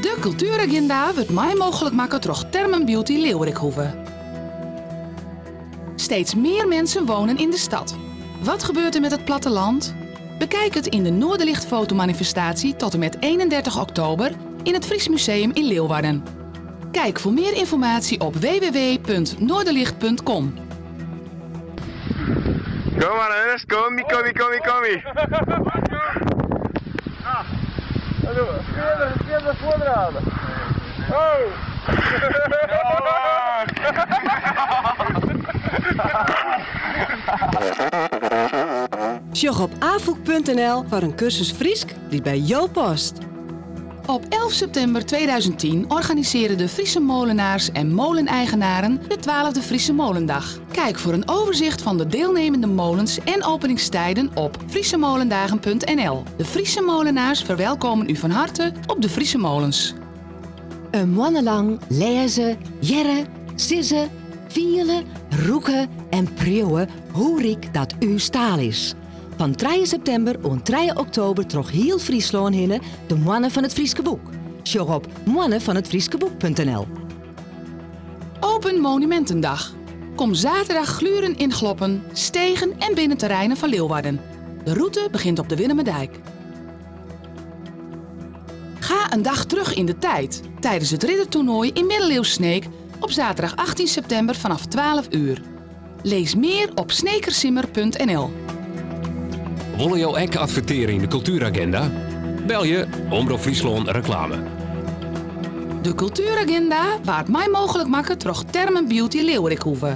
De kultueraginda wurdt mei mooglik makke troch Thermen Beauty Leeuwerikhoeve. Steeds meer mensen wonen in de stad. Wat gebeurt er met het platteland? Bekijk het in de Noorderlicht fotomanifestatie tot en met 31 oktober in het Fries Museum in Leeuwarden. Kijk voor meer informatie op www.noorderlicht.com. Kom maar Ernest, kom, kom, kom, kom. Verder, verder voordraden. Oh! Sjoch op afûk.nl foar in kursus Frysk dy't by jo past. Op 11 septimber 2010 organiseren de Friese molenaars en moleneigenaren de 12e Friese Molendag. Kijk voor een overzicht van de deelnemende molens en openingstijden op friesemolendagen.nl. De Friese molenaars verwelkomen u van harte op de Friese molens. In moanne lang lêze, hearre, sizze, fiele, rûke en priuwe hoe ryk dat ús taal is. Fan trije septimber oant trije oktober troch hiel Fryslân hinne de Moanne fan it Fryske Boek. Sjoch op moannefanitfryskeboek.nl. Open Monumentendag. Kom zaterdag gluren in gloppen, stegen en binnenterreinen van Leeuwarden. De route begint op de Willemerdijk. Ga een dag terug in de tijd tijdens het riddertoernooi in Middeleeuws Sneek op zaterdag 18 september vanaf 12 uur. Lees meer op snekersimmer.nl. Wolle jo ek advertearje yn de kultueragenda? Belje Omrop Fryslân Reklame. De kultueragenda waard mei mooglik makke troch Thermen Beauty Leeuwerikhoeve.